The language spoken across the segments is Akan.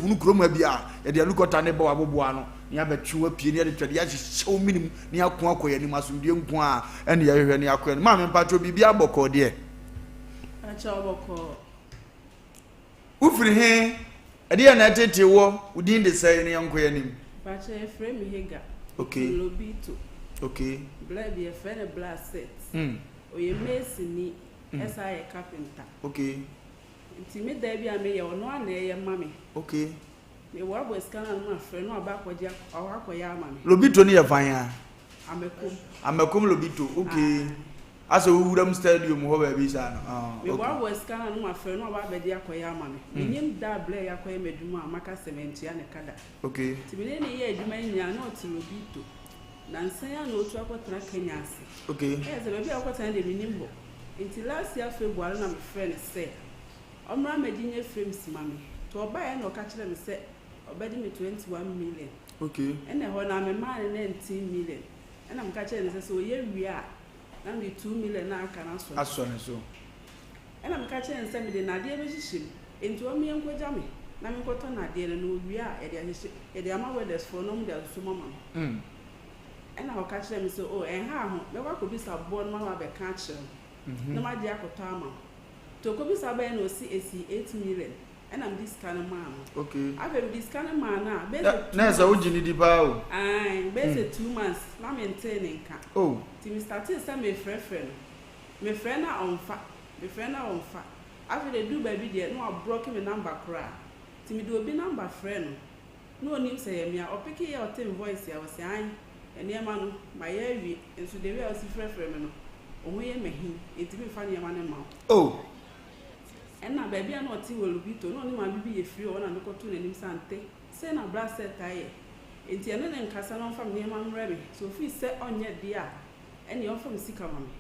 Hunu kurom ha bi a, yɛde alukɔta ne bɔ w'aboboa ano, na yɛabɛtwe wo apue, na yɛde twɛdeɛ ahyehyɛ wo mene mu, na yɛako akɔ yɛn anim. Asomdwoeɛ nko ara ɛne yɛhwehwɛ na yɛakɔ yɛn anim. Maame, mpakyɛw, biribiara bɔkɔɔ deɛ? Mpakyɛw, bɔkɔɔ. Wofiri he? Ɛdeɛn na ɛtetee woɔ? Wo din de sɛn? Na yɛnkɔ yɛn anim. Mpakyɛw, yɛfrɛ me Hagar. Okay. Mefiri Lobito. Okay. Bla bi, yɛfrɛ no Bla Seth. Ɔyɛ masonni, ɛsan yɛ carpenter. Okay. Nti me da bi a meyɛ ɔno ara na ɛyɛ ma me. Okay. Me boaboa sika no ano mafrɛ no aba akɔgye akɔ akɔyɛ ama me. Lobito no yɛ fan a? Amakom. Amakom Lobito okay. Asɛ wo wuram stadium hɔ baabi saa no ah okay. Me boaboa sika no ano mafrɛ no aba abɛgye akɔyɛ ama me. Menim da a blɛ yɛ akɔyɛ m'adwuma a maka sɛ mantua ne ka da. Okay. Nti me ne no yɛɛ adwuma yi nyinaa na ɔte Lobito. Nansa yi ara na ɔtu akɔtena Kenya ase. Okay. Ɛyɛ sɛ baabi a ɔkɔtena deɛ mennim hɔ. Nti last year February na me frɛ no sɛ ɔmmra mmɛgye nyɛ frames ma me. Nti ɔbaeɛ na ɔka kyerɛɛ me sɛ ɔbɛgye me 21 million. Okay. Ɛna ɛhɔ no ara me maa no 19 million. Ɛna meka kyerɛɛ no sɛ sɛ ɔyɛ wie a na mede 2 million no a aka no asɔ ne so. Asɔ ne so. Ɛna meka kyerɛɛ no sɛ mede nnadeɛ bɛhyehyɛ mu. Nti ɔmmea nkɔgya me na menkɔtɔ nnadeɛ no na ɔwie a yɛde ahyehyɛ yɛde ama welders foɔ na wɔde asosɔ mu ama no. Ɛnna ɔka kyerɛɛ me sɛ, O, ɛnha ho, mɛkɔ akɔbisa boɔ no ma mabɛka akyerɛ wo, na magye akɔtɔ ama wo. Nti ɔkɔbisa baeɛ na ɔse ɛsii 8 million, ɛnna mede sika no maa no. Afei mede sika no maa no a, bɛyɛ sɛ Na two ɛsɛ months. wogye no di paa o. Ae, bɛyɛ sɛ 2 months na mentee ne nka. Nti me startee sɛ merefrɛfrɛ no. Mefrɛ no a ɔmfa, mefrɛ no a ɔmfa. Afei deɛ ɛduruu baabi deɛ, na wabrɔke me number koraa. Nti mede obi number frɛɛ no. Na ɔnim sɛ ɛyɛ me a, ɔpeke yɛ a ɔte me voice a, ɔse ae, nneɛma no, mayɛ awie, nso the way a wosi frɛfrɛ me no, wo ho yɛ me ahi, enti memfa nneɛma no mma wo. Oh! Ɛna baabi a na ɔte wɔ Lobito, na ɔne maame bi yɛ firi hɔ na mekɔtoo n'anim sɛ ante, sei na bra sɛ taa yɛ, enti ɛne no nkasa na ɔmfa me nneɛma mmrɛ me, sɛ ofii sɛ ɔnyɛ deɛ a, ɛneɛ ɔmfa me sika ma me.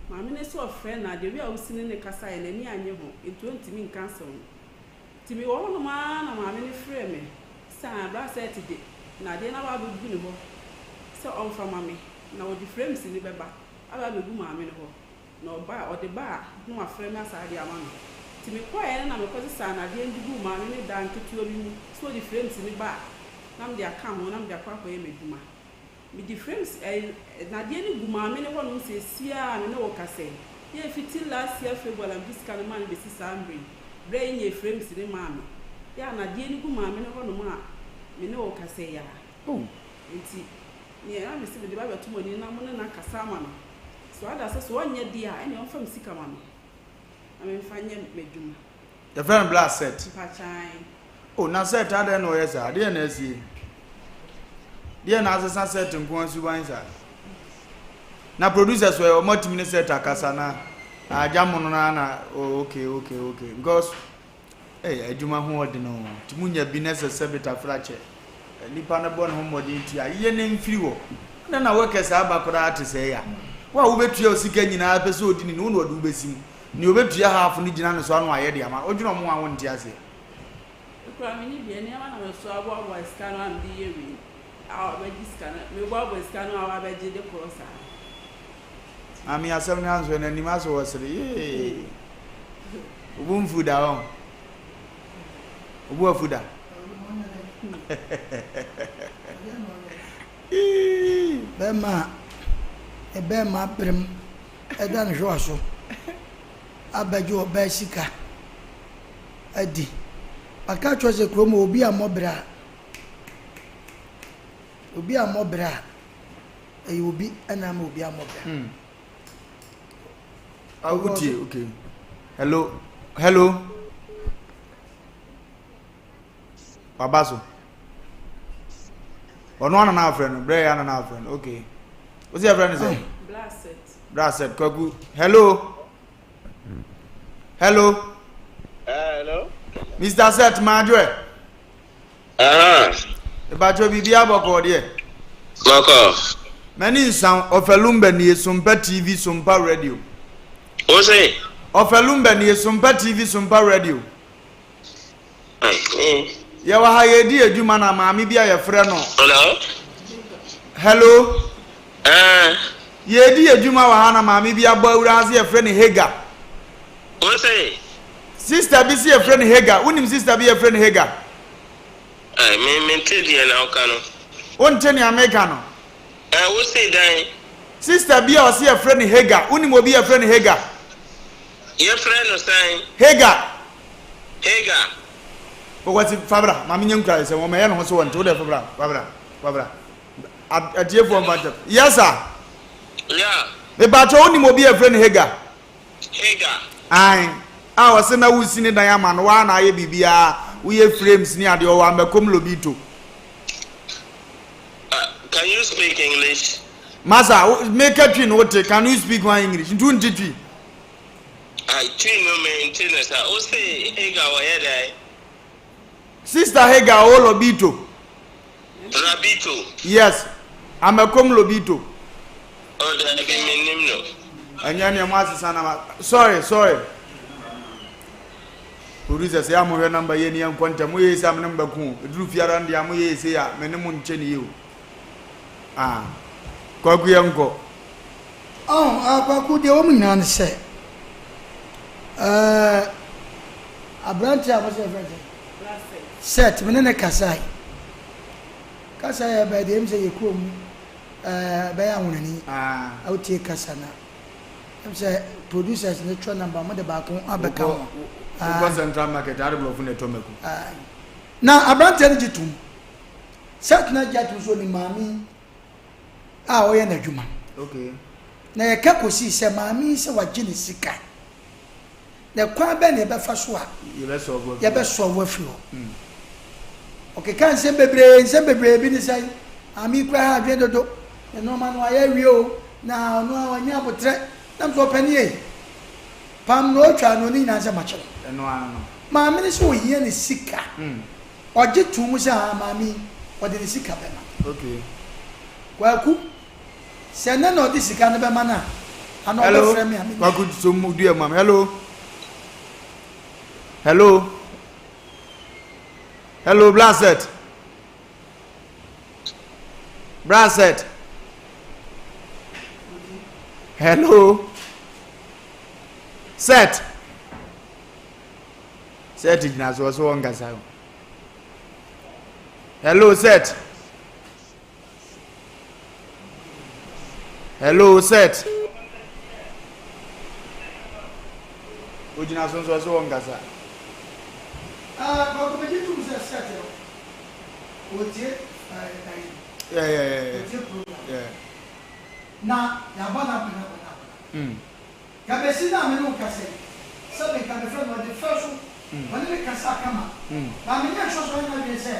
Maame no nso ɔfrɛ no a, the way a wosi ne no kasaeɛ no, n'ani annye ho, enti ɔntumi nka asɛm no. Nti mewɔ hɔnom ara na maame no frɛɛ me sɛ aah bra Seth de nnadeɛ no aba abɛgu ne hɔ sɛ ɔmfa ma me na ɔde frames no bɛba aba abɛgu maame no hɔ na ɔba a ɔde ba a na wafrɛ me asan de ama me. Nti mekɔeɛ no na mekɔsesaa nnadeɛ no de guu maame no dan ketewa bi mu sɛ ɔde frames no ba a na mede aka ho na mede akɔ akɔyɛ m'adwuma. Mede frames ɛɛ nnadeɛ no gu maame no hɔnom seesei a me ne wo kasa yi. Yɛ fiti last year February a mede sika no maa no bɛsi saa mmerɛ yi. Berɛ a yɛnyɛɛ frames no maa me. Yɛ a nnadeɛ no gu maame no hɔnom a me ne wo kasa yi ara. Oh. Nti neɛ na mese mede ba abɛto mo anim na mo ne no akasa ama no. Sɛ wada sɛ sɛ ɔnyɛ deɛ a ɛnneɛ ɔmfa me sika ma me na memfa nyɛ m'adwuma. Yɛfrɛ no bra Seth. Mpakyan. Oh na Seth adɛn na ɔyɛ saa? Deɛ na asie? Deɛ na asesa Seth nko ara suban saa? Na producers wɔ wɔn atumi ne Seth akasa na agya mo no na na oh, okay okay okay because Ei adwuma ho ɔden oo, nti mo nya bi na ɛsɛ sɛ betafra kyɛ nipa no bɔ ne ho mmɔden tua yɛ ne mfiri hɔ na na workers aba koraa te sɛ ya wo a wobɛtua wo sika nyinaa pɛ sɛ ɔdi ne ne wo na ɔde wobɛsi mu nea ɔbɛtua half no gyina ne so ano ayɛ de ama wodwene ɔmo a wonte aseɛ. Mekura me ni deɛ nneɛma na meso aboaboa sika no a mede yɛ wei a wabɛgye sika no meboaboa sika no a wabɛgye de korɔ saa. Maame asɛm no anso n'anim asɛ wɔsere yee. Obu mfu da hɔ. Obu afu da. Bɛrima a ne bɛrima aberem da ne hwewa so abɛgye ɔbaa sika adi. Maka akyerɛ sɛ kurom hɔ obi ammɔ bra a, obi ammɔ bra a, ɛyɛ obi na ama obi ammɔ bra. Hmm. Ah, wotie, okay. Hello, hello. Waba so. Ɔno ana na afrɛ no, brɛ yɛ ana na afrɛ no, okay. Wosi afrɛ no sɛ? Blasset. Blasset, kwaku. Hello. Hello. Hello. Mr. Seth Madwe. Mepakyɛw biribiara bɔkɔɔ deɛ? Bɔkɔɔ. M'ani nsa wo, Ɔfɛ Lumba nie, Sompa TV, Sompa Radio. Wo se? Ɔfɛ Lumba nie, Sompa TV, Sompa Radio. Yɛwɔ ha yɛredi adwuma na maame bi a yɛfrɛ no. Hello. Hello. Ɛɛ. Yɛredi adwuma wɔ ha na maame bi abɔ awura ha se yɛfrɛ no Hagar. Wo se? Sister bi se yɛfrɛ no Hagar. Wonim sister bi yɛfrɛ no Hagar? Ai, me mente deɛ na woka no. Wonte nea meka no? Ɛ, wo se dɛn? Sister bi a ɔse yɛfrɛ no Hagar, wonim obi a yɛfrɛ no Hagar? Yɛfrɛ no sɛn? Hagar. Hagar. Kɔkɔsi, fa bra, ma menyɛ nkura sɛ wɔmɛyɛ ne ho so wɔnte, wo deɛ fa bra, fa bra, fa bra. Atiefoɔ mfa nkyɛm. Yes sir. Yeah. Mepakyɛ wonim obi a yɛfrɛ no Hagar? Hagar. Ae, a ɔse na wosi ne dan ama no, waa na ayɛ biribiara, woyɛ frames ne adeɛ, ɔwɔ Amakom Lobito. Uh, can you speak English? Masa, meka twi no wote, can you speak one English? Nti wonte twi? Ah, twi no mente no sa. Wo se Hagar wɔyɛ dɛn? Sister Hagar ɔwɔ Lobito. Rabito. Yes, Amakom Lobito. Oh, dabi mennim no. Ɛnyɛ nea mo asesa na ma. Sorry, sorry. Producer sɛ a mohwɛ number yɛ ni yɛnkɔ ntɛm. Moyɛ sɛ a mene mo bɛko o. Ɛduru fiara no deɛ a moyɛ sɛ a mene mo nkyɛ ne yie o. Ah. Kwaku yɛnkɔ. Oh, ah, Kwaku deɛ wɔn nyinaa ne sɛ ɛɛ aberante a wɔsɛ fɛn sɛ Seth me ne ne kasae. Kasa yɛ bɛyɛ deɛ ɛmu sɛ yɛ kurom ɛɛ bɛyɛ ahonani. Ah. Wotie kasa na ɛmu sɛ producers ne twerɛ number mo de baako abɛka ho. Wokɔ Central Market ade borɔfo na ɛtɔ mako. Na aberanteɛ no gye tom. Seth na gye atom sɛ ɔnim maame yi a ɔyɛ n'adwuma. Okay. Na yɛka kɔsii sɛ maame yi sɛ wagye ne sika. Na kwan bɛn na yɛbɛfa so a yɛbɛsɔlvo afiri hɔ? Ɔkekaa nsɛm bebree, nsɛm bebree bi ne sɛ, maame yi koraa ha adwene dodo, ne nneɛma no wayɛ awie o, na ɔno a wanya abotrɛ. Nam sɛ ɔpɛni ei, pam na ɔtwa no ne nyinaa sɛ makye no. Maame no sɛ ɔhia ne sika. Ɔgye too mu sɛ haa maame yi, ɔde ne sika bɛma. Kwaku. Sɛ nnɛ na ɔde sika no bɛma no a, anaa Hello, ɔbɛfrɛ me a menyɛ. Kwaku so mu dua mu am. Hello. Hello. Hello, Blasset. Blasset. Hello. Set. Set gyina so ɔso wɔn kasa. Hello, set. Hello, set. Ogyina so nso ɔsɛ wɔn kasa. Ah, kɔkɔ bɛgye tum sɛ set no. Wɔtie ɛɛ ɛyi. Yeah, yeah, yeah, yeah. Wɔtie program. Yeah. Na yabɔ na abɔ na abɔ na abɔ na. Mm. Gabesi no a me ne wo kasa yi, sɛ menka mefrɛ no, ɔde fɛ so, ɔne me kasa kama. Na menyɛ sure sɛ ɔnyɛ n'adwene sɛ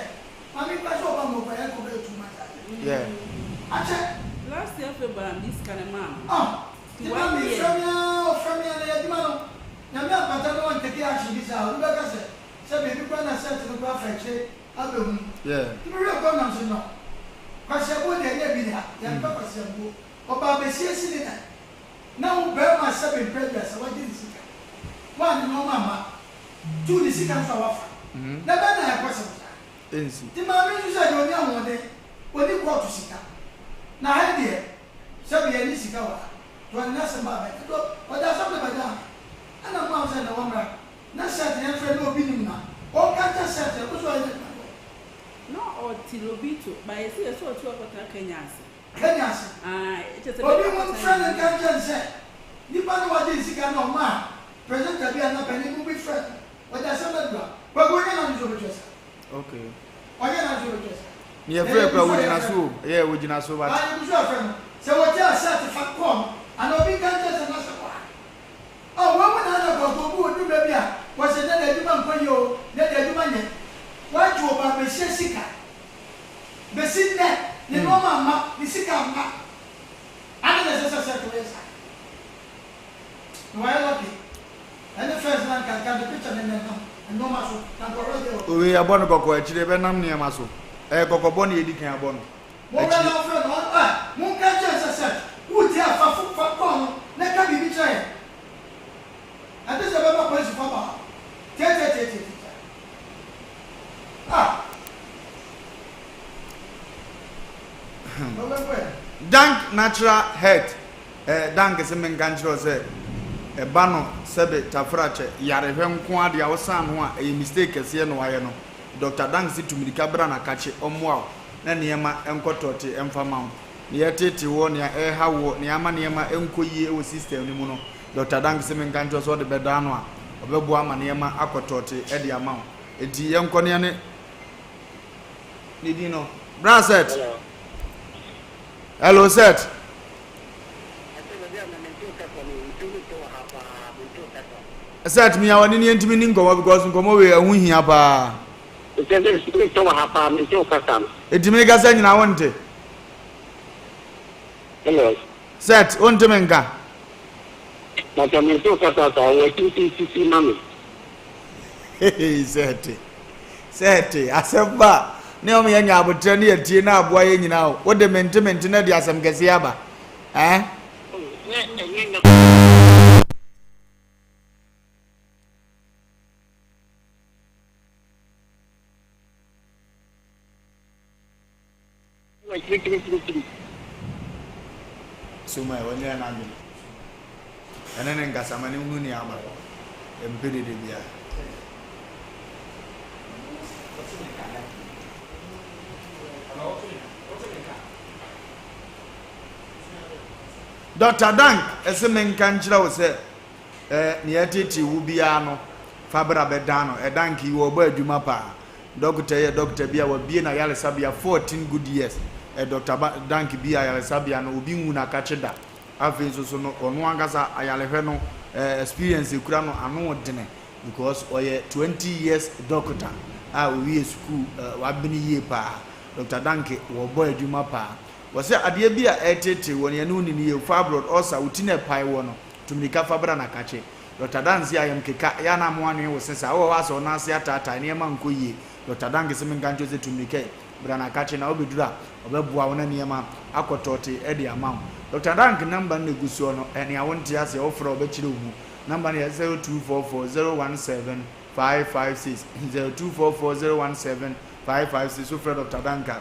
Maame kura sɛ ɔba ma ɔkura yɛkɔ bɛyɛ months akyɛ. Yeah. Akyɛ. Last year February na mede sika no maa no. Ah, Nti nti one maame year. frɛ me aa, ɔfrɛ me aa na yɛ adwuma no, Nyame ampata na wantake action bi saa a, obi bɛka sɛ, sɛ baabi koraa na set no koraa fa akyire abɛhu. Yeah. Nti mehwɛɛ kɔm na mese no, Kwasiabuo deɛ ɛnyɛ bi da, yɛmpɛ kwasiabuo. Ɔbaa bɛsiesie ne dan. Na wo barima sɛbe mprɛ aduasa wagye ne sika, woanne nnoɔma amma, tuu ne sika nso a wafa, na bɛn na ɛkɔ sɛm saa? Ɛnsi. Nti maame nso sɛ deɛ ɔnni ahoɔden, ɔnni kɔɔto sika, na ha yi deɛ sɛbe yɛnni sika wɔ ha, nti ɔde n'asɛm baa bɛn, nti ɔde asɛm no bɛdaa me, ɛna memaa no sɛ na wɔmmra, na Seth yɛmfrɛ na obi nim no a, ɔnka nkyerɛ Seth, ɛkɔ so ɔyɛ n'adwuma no wɔ. Na ɔte Lobito, but yɛse yɛse ɔte hɔ kɔtena Kenya ase. Kenya ase. Obi ho mfrɛ no nka nkyerɛ no sɛ nipa no wagye ne sika no ɔmaa presenter bi anaa panin bi frɛ no ɔde asɛm no adu ha. Kwaku ɔnyɛ n'adwene sɛ ɔbɛtua sika. Okay. Ɔnyɛ n'adwene sɛ ɔbɛtua sika. Ne yɛ frɛ kura wogyina so o. Yɛ wogyina so but. Ah yɛgu so afrɛ no. Sɛ wɔgye a set fa call no anaa obi nka nkyerɛ sɛ n'asɛm wɔ ha. Oh wɔn mu na ana Kwaku obi wɔ du baabi a wɔsɛ nɛ de adwuma nkɔ yie o nɛ de adwuma nyɛ. Wagye ɔbaa bɛsia sika. Besi nnɛ, ne nneɛma mma, ne sika mma. Adɛn na ɛsɛ sɛ Seth yɛ saa? Na wayɛ lucky. Ɛne first na nka nka de picture ne nenam nneɛma so na nka ɔwerɛ deɛ wɔ. Owei yɛabɔ no kɔkɔ akyire ɛbɛnam nneɛma so. Ɛyɛ kɔkɔbɔ na yɛdi kan abɔ no. Monwɛn Akyire. na ɔmfrɛ no, ɔn ɛ, monka nkyerɛ no sɛ Seth, woretie a, fa fo, fa call no na ka biribi kyerɛ yɛn. Ɛnte sɛ ɛbɛma polisifo aba hɔ. Tiatiatiatiatia. Ah! Dank natural health eh, Dank se menka nkyerɛ wo sɛ ɛba no sɛbe tafrakyɛ yarehwɛ nko ara deɛ wosan ho a ɛyɛ mistake kɛseɛ na wayɛ no. Doctor Dank se tu mirika bra na kakye ɔmmoa wo na nneɛma nkɔ tɔɔte mfa ma wo. Nea ɛreteetee woɔ, nea ɛreha woɔ, nea ama nneɛma nkɔ yie wɔ system no mu no, Doctor Dank se menka nkyerɛ wo sɛ ɔde bɛdaa no a, ɔbɛboa ama nneɛma akɔ tɔɔte de ama wo. Enti yɛnkɔ na yɛne ne din no. Bra Seth. Hello Seth. Seth mia w'ani ne yɛntumi ni nkɔmmɔ because nkɔmmɔ wei ɛho hia paa. Enti mekasa nyina wonte? Hello. Seth wonte me nka? Papa mente wo kasa saa wɔ akyirikyiri ma me. Hey Seth. Seth asɛm ba ne ɔmo yɛ nya abotrɛ ne yɛtie na aboa yɛ nyinaa o. Wode mente mente na de asɛm kɛseɛ aba. Eh? So ma ɔnyɛ n'adwene ɛne ne nkasa ma ne hunu nea aba ɛmpɛ dede biara. Dɔkta Dank se menka nkyerɛ wo sɛ eh, nea ɛtetee wo biara no, fa bra bɛdan no. Eh, Dank yi ɔbɔ adwuma paa. Dɔkta yi yɛ dɔkta bi a wabue n'ayaresabea 14 good years. Eh, Dɔkta ba Dank bue ayaresabea no, obi nwu n'akakye da. Afei nso so no, ɔno ankasa ayarehwɛ no, eh, experience ekura no, ano dene because ɔyɛ 20 years dɔkta a owie sukuu, eh, wabene yie paa. Dɔkta Dank wɔbɔ adwuma paa. Wɔsɛ adeɛ bi a ɛreteetee wɔ no yɛne wo nni no yie, fibroid, ulcer, wo ti na ɛpae woɔ no, tu mirika fa bra na kakye. Dɔkta Danse ayam keka, ɛyɛ a na amoa anwene wo se saa, wowɔ hɔ a sɛ wo nan ase ataatae, nneɛma nkɔ yie. Dɔkta Danke se menka nkyerɛ wo sɛ tu mirika yi, bra na kakye na wobɛduru a, ɔbɛboa wo na nneɛma akɔ tɔɔtee de ama wo. Dɔkta Danke number no na ɛgu soɔ no, nea wonte aseɛ wofrɛ a ɔbɛkyerɛ wo mu. Number no yɛ 0244 017 556, 0244 017 556, wofrɛ Dɔkta Danke a,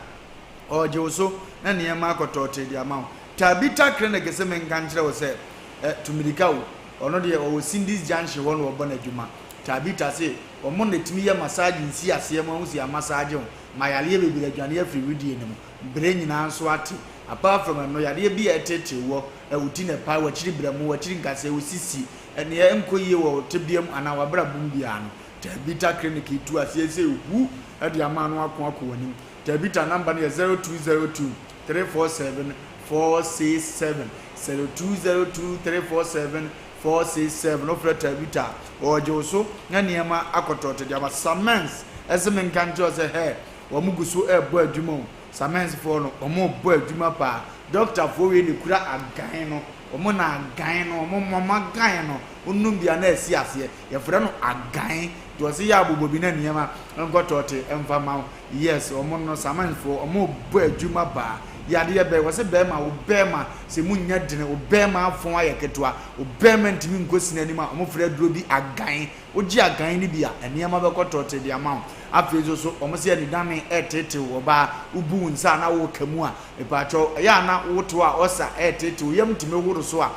Ɔregye wo so na nneɛma akɔ tɔɔtee de ama wo. Tabitha Clinic se menka nkyerɛ wo sɛ, eh, tu mmirika o. Ɔno deɛ ɔwɔ Cindy's Junction hɔ na ɔbɔ n'adwuma. Tabitha se wɔn na ɛtumi yɛ massage nsi aseɛ ma wohu sɛ yɛamassage wo ma yareɛ bebree adwane afiri wedeɛ no mu. Berɛ nyinaa nso ate. Apart from ɛno, yareɛ bi a ɛteetee woɔ, eh, wo ti na ɛpae, w'akyiri berɛmo, w'akyiri nkasɛɛ, wo sisi, eh, nea ɛnkɔ yie wɔ wo tebea mu anaa w'abrabɔ mu biara no, Tabitha Clinic tu aseɛ sɛ hu de ama ano ako akɔ w'anim. Tabitha number no yɛ 0202 347 467, 0202 347 467. Wofrɛ Tabitha a, ɔregye wo so na nneɛma akɔtɔɔtɔ de ama. Samens ɛse menka nkyerɛ wo sɛ hɛ, wɔn gu so ɛrebɔ adwuma o. Samens foɔ no, wɔn rebɔ adwuma paa. Doctor foɔ wei na ekura agan no, wɔn na agan no, wɔn wɔn agan no, wonom bi a na asi aseɛ. Yɛfrɛ no agan. Nti wɔse yɛ abobɔ bi na nneɛma nkɔtɔɔte mfa ma wo. Yes ɔmo no saman foɔ ɔmo bɔ adwuma paa yadeɛ bɛn wɔse bɛɛma wo bɛɛma sɛ mu nyɛ dene wo bɛɛma afɔn ayɛ ketewa wo bɛɛma ntumi nkɔ sini anim a ɔmo frɛ aduro bi agan wogye agan no bi a nneɛma bɛkɔ tɔɔte de ama wo afei nso so ɔmo se anidane ɛɛteetew ɔbaa wobu wo nsa a na woka mu a mepaakyɛw ɛyɛ a na woto a ɔsa ɛɛteetew yam tumi horo so a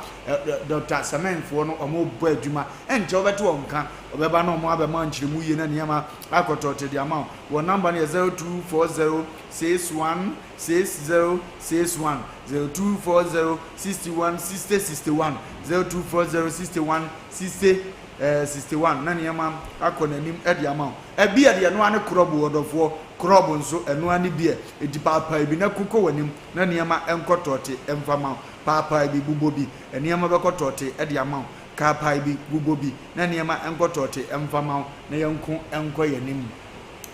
Dr. Saman foɔ no ɔmo bɔ adwuma ɛnkyɛ wobɛte wɔn nka ɔbɛba na ɔmo abɛma nkyerɛmu yie na nneɛma akɔ tɔɔte de ama wo Wɔn number no yɛ 0240 61 60 61, 0240 61 60 61, 0240 61 60 61 na nneɛma akɔ n'anim de ama wo. Ɛbi a deɛ ɛno ara ne krɔbo ɔdɔfoɔ, krɔbo nso ɛno ara ne bi a ɛti paapae bi na ko kɔ w'anim na nneɛma nkɔ tɔɔte mfa ma wo. Paapae bi, bobɔ bi, nneɛma bɛkɔ tɔɔte de ama wo. Kaapae bi, bobɔ bi na nneɛma nkɔ tɔɔte mfa ma wo na yɛnko nkɔ yɛn anim.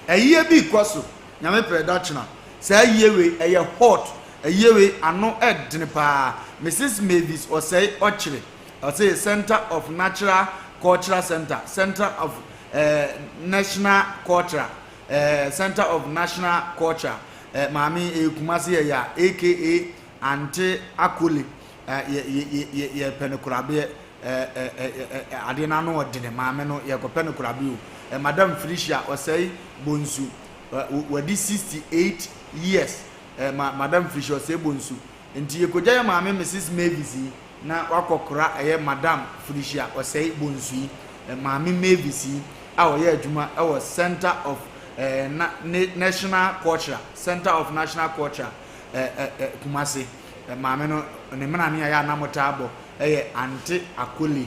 Ayie bi rekɔ so, Nyame pɛ da kyena. Saa ayie wei ɛyɛ hot, ayie wei ano ɛdene paa. Mrs Mavis Osei Ɔkyere, ɔse Centre of Natural Cultural Centre, Centre of eh, National Cultural, eh, Centre of National Culture, eh, maame ɛyɛ Kumasi ɛyɛ a, aka Ante Akole, eh, yɛ, yɛ, yɛ, yɛ, yɛpɛ no korabeɛ. Ɛ ɛ ɛ ɛ adeɛ no ano ɔdene maame no yɛkɔpɛ no korabe o ɛ madam Felicia ɔsɛe bonsu ɛ wadi 68 years ɛ ma madam Felicia ɔsɛe bonsu nti yɛkɔgya yɛ maame Mrs Mavis yi na wakɔ kora ɛyɛ madam Felicia ɔsɛe bonsu yi ɛ maame Mavis yi a ɔyɛ adwuma ɛwɔ center of ɛɛ na ne National Culture, Center of National Culture, ɛ ɛ ɛ Kumasi. Ɛ maame no ne mmenane a ɛyɛ a na wɔtaa bɔ yɛ Ante Akole.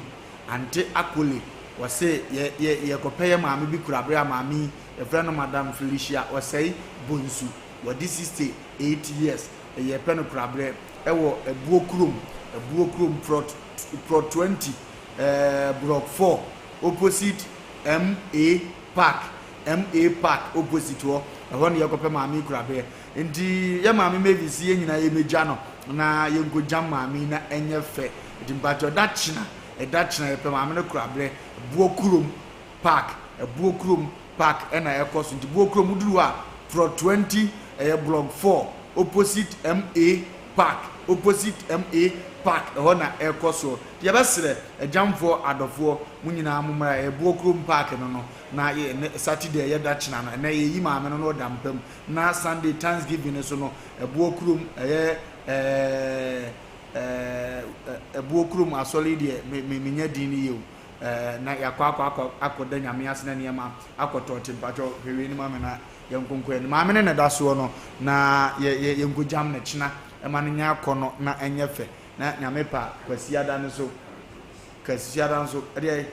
Ante Akole. Wɔse yɛ yɛ yɛkɔpɛ yɛ maame bi kura bere a maame yi yɛfrɛ no Madam Felicia Osei Bonsu. Wadi 68 years. Yɛpɛ no kura berɛ ɛwɔ Abuo kurom, Abuo kurom prɔt prɔt 20 ɛɛ brɔk 4 opposite MA Park, MA Park opposite hɔ. Ɛhɔ na yɛkɔpɛ maame yi kura berɛ. Nti yɛ maame Mavis yɛn nyinaa yɛmmɛgya no na yɛnkɔgyam maame yi na ɛnyɛ fɛ. Nti mpakyɛw da kyena, ɛda kyena yɛpɛ maame no koraberɛ, Buo kurom park, Buo kurom park ɛna ɛkɔ so. Nti Buo kurom woduru hɔ a, plot 20 ɛyɛ block 4 opposite MA park, opposite MA park ɛhɔ na ɛkɔ soɔ. Nti yɛbɛsrɛ agyamfoɔ adɔfoɔ mo nyinaa mommra, ɛyɛ Buo kurom park no no na yɛ ɛnɛ Saturday ɛyɛ da kyena no, ɛnɛ yɛyi maame no na ɔda mpa mu. Na Sunday Thanksgiving no so no, Ɛboɔ kurom ɛyɛ ɛɛ ɛɛ Ɛboɔ kurom asɔre yi deɛ me me menya din no yie o ɛɛ na yɛakɔ akɔ akɔ akɔda Nyame ase na nneɛma akɔ tɔɔte mpakyɛw hwɛ wei no ma me na yɛnkonkɔ yɛn maame no na ɛda soɔ no na yɛ yɛ yɛnkɔgyam no kyena ɛma no nyɛ akɔnɔ na ɛnyɛ fɛ na Nyame pa Kwasiada no so Kwasiada nso ɛdeɛ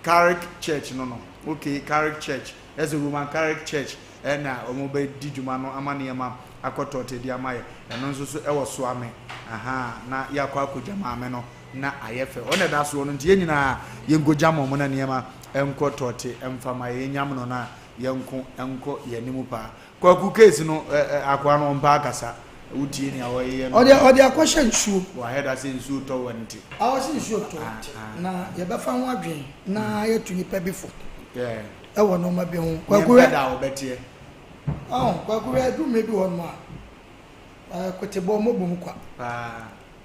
Carrick Church no no okay Carrick Church Ɛsɛ Roman Catholic Church na wɔn bɛ di dwuma no ama nneɛma akɔ tɔɔte de ama yɛ. Ɛno nso so ɛwɔ Soame ahaa na yɛ akɔ akɔ gya maame no na ayɛ fɛ. Ɔno na ɛda soɔ no nti yɛn nyinaa yɛn nkɔ gyam wɔn na nneɛma nkɔ tɔɔte mfa ma yɛ. Yɛn nyam no na yɛn nko nkɔ yɛn anim paa. Kwaku case no ɛ ɛ akoa no ɔmpɛ akasa. Wo tie nea ɔyeyɛ no. Ɔde ɔde akɔhyɛ nsuo. Wahɛ da sɛ nsuo tɔ wɔ nte. A ɔse nsuo tɔ nte na yɛbɛfa ho adwene na yɛatu nipa bi fo. Yeah. Ɛwɔ nnoɔma bi ho. Kwaku hwɛ. da a wɔbɛteɛ. Ɔho kwaku hwɛ aduru mmerɛ bi wɔ hɔnom a ɛɛ kotebɔ wɔn bɔ mu kwa. Paa.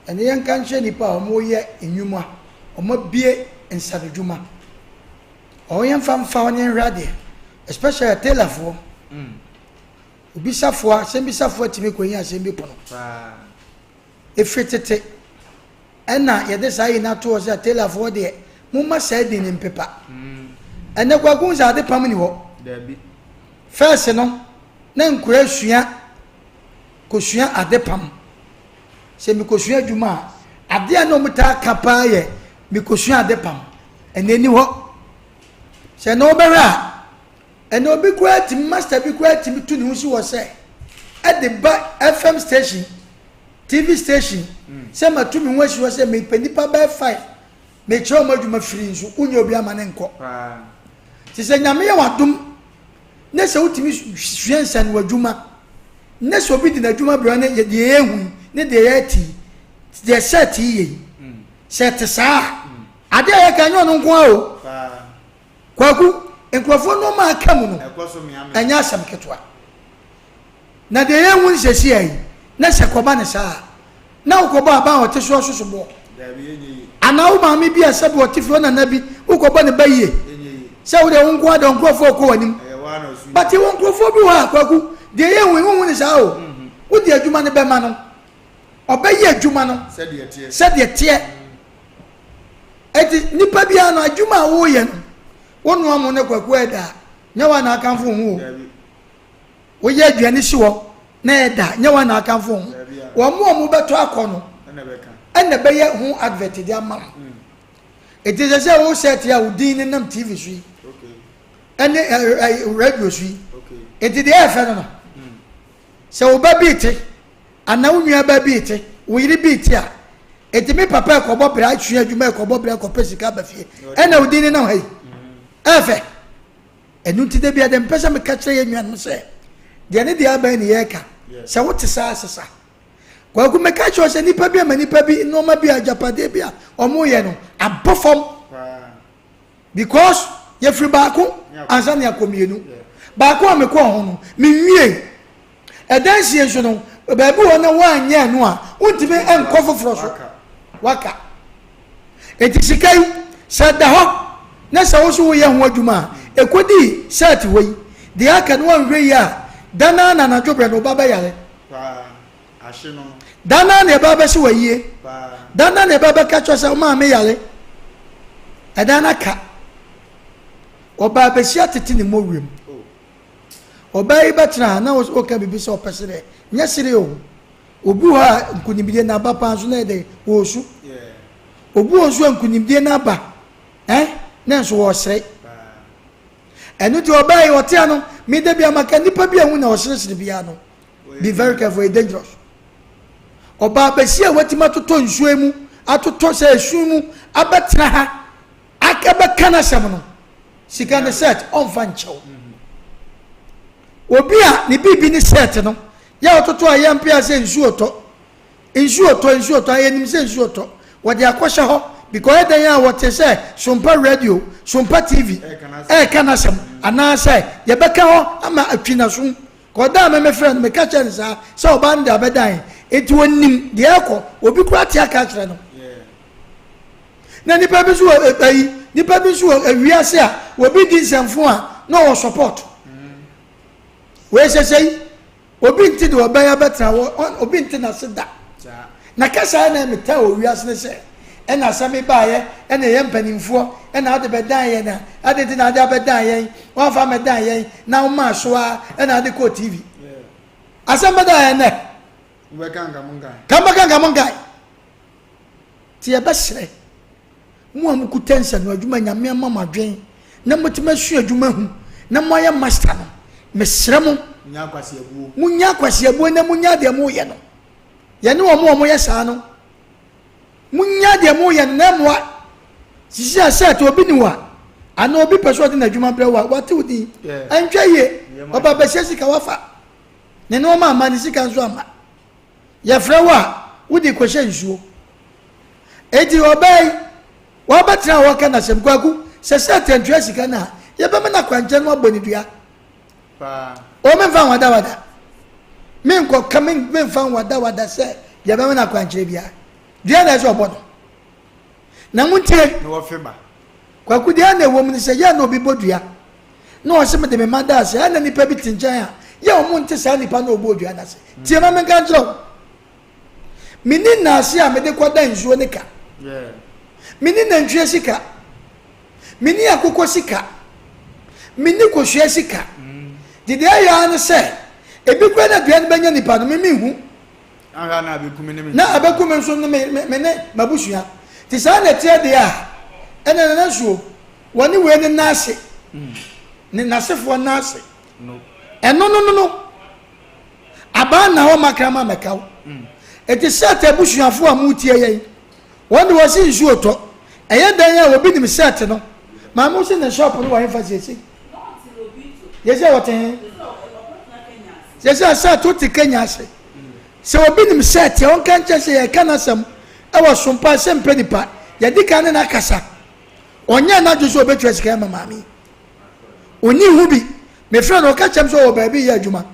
Ɛne yɛn nka nkyerɛ nipa a wɔn yɛ nnwuma wɔn abue nsanodwuma. Ɔho yɛn fa nfa hɔ ne yɛn hwɛ adeɛ especially tailor foɔ. Mm. Obisafoɔ asɛmbisafoɔ atumi kɔ yi asɛm bi pono. Paa. Ɛfiri tete ɛna yɛde saa yi no ato hɔ sɛ tailorfoɔ deɛ momma saa din no mpepa. Ɛnɛ Kwaku hu sɛ ade pam ni hɔ. Dabi. Fɛs no na nkura sua kosua ade pam. Sɛ mekosua adwuma a, adeɛ a na wɔn taa ka paa yɛ mekosua ade pam. Ɛnɛ ni hɔ. Sɛ na wɔbɛhwɛ a, ɛnɛ obi koraa tumi master bi koraa tumi tu ne ho si hɔ sɛ ɛde ba FM station TV station sɛ matu me ho asi hɔ sɛ mepɛ nnipa bɛyɛ five mekyerɛ wɔn adwuma firi nso wonyɛ obi ama ne nkɔ te sɛ nyame yɛ wadom ne sɛ wotumi sua nsɛnwa adwuma ne sɛ obi de n'adwuma brɛ ne deɛ yɛhu yi ne deɛ yɛte yi deɛ sɛ te yɛ yi sɛ te saa a adeɛ a yɛka nyɛ ɔno nko ara o kwaku nkurɔfoɔ nneɛma aka mu no ɛnyɛ asɛm ketewa Na deɛ yɛnhu no seesei yi, na sɛ kɔba no saa a, na wokɔbɔ aban a ɔte soɔ so soboɔ? Anaa wo maame bi a sɛbi ɔte fie, wo nana bi, wokɔbɔ ne ba yie sɛ wo deɛ wo nko ara deɛ nkurɔfoɔ rekɔ w'anim. But yɛwɔ nkurɔfoɔ bi wɔ hɔ a, Kwaku, deɛ yɛnhu yi, wonhu no saa o. Wode adwuma no bɛma no, ɔbɛyɛ adwuma no sɛdeɛ teɛ. Eti nipa biara no, adwuma a woyɛ no, wonoa mo ne Kwaku ɛda a, nyɛ wo a na akamfo wo ho o. Woyɛ aduane si hɔ na ɛda nyɛ wɔn na akamfo ho. Wɔn a wɔbɛtɔ akɔ no ɛna ɛbɛyɛ ho advert de ama wo. Eti sɛ sɛ wo sɛte a wo din ne nam TV so yi ɛne radio so yi. Eti deɛ ɛyɛ fɛ no no sɛ wo ba bi te anaa wo nua ba bi te wo yere bi te a eti me papa ɛkɔbɔ bra asua adwuma ɛkɔbɔ bra ɛkɔpɛ sika ba fie ɛna wo din ne nam ha yi ɛyɛ fɛ. Ɛno nti da biara deɛ mepɛ sɛ meka kyerɛ yɛn nuanom sɛ deɛ ne deɛ abɛn ne yɛreka sɛ wote saa sesa kwaku meka kyerɛ sɛ nipa bi ama nipa bi nneɛma bi a agyapadeɛ bi a wɔyɛ no abɔ fam because yɛfiri baako ansa ne akɔ mmienu baako a mekɔɔ ho no menwie Ɛdan sie nso no, baabi wɔ na woanyɛ no a, wontumi nkɔ foforɔ so. Waka. Enti sika yi, sɛ ɛda hɔ na sɛ wo so woyɛ ho adwuma a, ɛkɔdi sɛɛte hɔ yi, deɛ aka no woanhwɛ yie a, da no ara na anadwo berɛ no wo ba bɛyare. Da no ara na ɛba bɛsi w'ayie. Da no ara na ɛba bɛka kyerɛ sɛ wo maame yare. Ɛdan no aka. Ɔbaa bɛsi atete ne mmɔwerɛ mu. Ɔbaa yi bɛtena ha na woka biribi sɛ ɔpɛ sereɛ. Nyɛ sereɛ o. Obi wɔ hɔ a nkunimdie no aba paa nso na ɛyɛ dɛn? Ɔresu. Obi wɔ nso a nkunimdie no aba eh, na nso ɔresere. Ɛno nti ɔbaa yi ɔte ano, me da bi a maka nipa bi a hu na ɔseresere biara no, be very careful, ɛyɛ dangerous. Ɔbaa bɛsi a watumi atotɔ nsuo mu, atotɔ sɛ esu mu, abɛtena ha, aka bɛka n'asɛm no, sika ne set ɔmfa nkyɛw. Obi a ne biribi ne set no, yɛ a ɔtoto a yɛmpea sɛ nsuo tɔ, nsuo tɔ, nsuo tɔ, a yɛnim sɛ nsuo tɔ, wɔde akɔhyɛ hɔ because ɛyɛ dɛn a wɔte sɛ Sompa radio, Sompa TV ɛreka n'asɛm anaasɛ yɛbɛka hɔ ama atwi n'asom. Kɔ da a me mefrɛ no meka kyerɛ no saa sɛ ɔbaa no de abɛdan nti ɔnim deɛ ɛrekɔ, obi koraa te aka akyerɛ no. Na nipa bi nso wɔ ayi, nipa bi nso wɔ wiase a obi di nsɛmfo a na ɔwɔ support. Wei sɛsɛ yi, obi nte deɛ ɔbɛyɛ abɛtena hɔ, obi nte n'ase da. Na kasa na metaa wɔ wiase ne sɛ, ɛna asɛm yi baayɛ, ɛna ɛyɛ mpanimfoɔ, ɛna ade bɛdan yɛn a, ade nti na ade abɛdan yɛn, wɔamfa amɛdan yɛn, na womaa so ara, ɛna ade kɔɔ TV. Asɛm bɛdan yɛn nɛ. Ka mbɛka nka mo nkae. Nti yɛbɛsrɛ mo a mokuta nsano adwuma Nyame ama mo adwen na motumi asua adwuma hu na moayɛ master no, mesrɛ mo monya akwasiabuo na monya deɛ moyɛ no. Yɛne wɔn a wɔyɛ saa no, monya deɛ moyɛ no na ɛmmoa. Sisi a sɛ obi ni wo a, anaa obi pɛ sɛ ɔde n'adwuma brɛ wo a, wate wo din. Ɛntwa yie, ɔba bɛhyɛ sika wafa. Ne nneɛma amma, ne sika nso amma. Yɛfrɛ wo a, wode kɔhyɛ nsuo. Enti ɔbaa yi, wabɛtena hɔ ka n'asɛm. Kwaku, sɛ sɛ atantua sika no a, yɛbɛma no akwankyɛn no abɔ ne dua. O memfa nwadawada. Menkɔka memfa nwadawada sɛ yɛbɛma no akwankyerɛ biara. Dua na ɛsɛ ɔbɔ no. Na montie. Kwaku, deɛ na ɛwɔ mu ne sɛ, yɛ na obi bɔ dua na ɔse mede me mma da ase, ɛna nipa bi te nkyɛn a, yɛ ɔmo nte saa nipa na ɔbɔ dua no ase. Tie ma menka nkyerɛ wo. Menni nnaase a mede kɔda nsuo ne ka. Menni nantwie sika. Menni akokɔ sika. Menni kosua sika. Nti deɛ ɛyɛ ara ne sɛ, ebi koraa na dua no bɛnya nipa no, me menhu. Na abɛku me nso ne me ne m'abusua. Nti saa na ɛteɛ deɛ a, ɛna nana nsuo, wɔne wei ne n'ase, ne n'asefoɔ n'ase. Ɛno no no no, abaa na hɔ makrama mɛka wo. Nti Seth abusuafoɔ a motie yɛn, wɔn de wɔsi nsuo tɔ. Ɛyɛ dɛn a obi nim Seth no? Maame wo se ne shop no wɔ hefa seesei? Seesei wɔte he? Seesei Seth wote Kenya ase. Sɛ obi nim Seth a, ɔnka nkyerɛ sɛ yɛreka n'asɛm wɔ sompa sɛ mpɛ nipa. Yɛadi kan ne no akasa. Ɔnyɛɛ n'adwene sɛ ɔbɛtua sika ama maame yi. Ɔnni ho bi. Mefrɛ no, ɔka kyerɛ me sɛ ɔwɔ baabi reyɛ adwuma.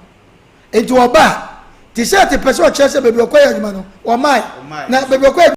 Enti ɔba a, te sɛ te pɛ sɛ ɔkyerɛ sɛ baabi ɔkɔyɛ adwuma no, ɔmmae. Na baabi ɔkɔyɛ.